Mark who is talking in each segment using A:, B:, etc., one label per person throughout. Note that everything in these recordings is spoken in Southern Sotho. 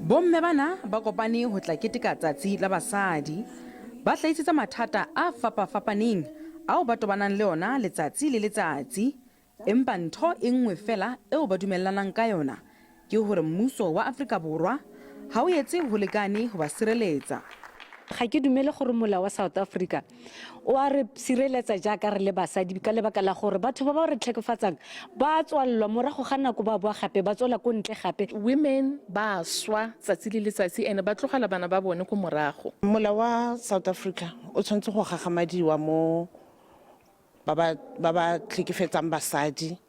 A: Bomme bana ba kopane ho tla keteka Tsatsi la Basadi. Ba hlahisitse mathata a fapafapaneng ao ba tobanang le ona letsatsi le letsatsi. Empa ntho e nngwe feela eo ba dumellanang ka yona ke hore mmuso wa Afrika Borwa ha o etse ho lekane ho ba sireletsa.
B: Ga ke dumele gore molao wa South Africa o a re sireletsa jaaka re le basadi ka lebaka la gore batho ba ba re tlhekefatsang ba tswalelwa morago ga nako ba boa gape ba tswela ko ntle gape.
C: Women ba swa tsatsi le letsatsi and ba tlogela bana ba bone ko morago.
D: Molao wa South Africa o tshwanetse go gagamadiwa mo ba ba ba ba tlhekefetsang basadi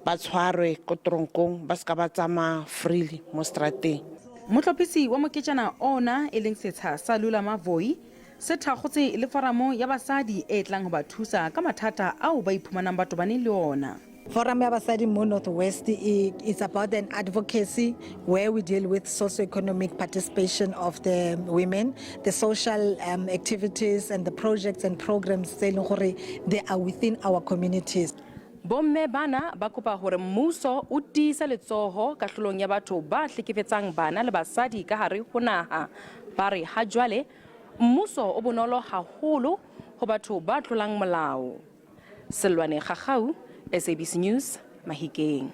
D: ba tshwarwe ko toronkong ba seka ba tsamaya freely mo strateng.
A: Mohlophisi wa moketjana ona e leng setsha sa Lula Mavoi se thakgotse le foramo ya basadi e tlang ho ba thusa ka mathata ao ba iphumanang ba tobane le ona.
E: Forum ya Basadi mo North West is about an advocacy where we deal with socio-economic participation of the women, the social activities and the projects and programs tse e leng gore they are within our communities.
A: Bomme bana ba kopa hore mmuso o tiise letsoho kahlolong ya batho ba hlekefetsang bana le basadi ka hare ho naha. Ba re ha jwale mmuso o bonolo haholo ho batho ba tlolang molao. Sellwane Gagau, SABC News, Mahikeng.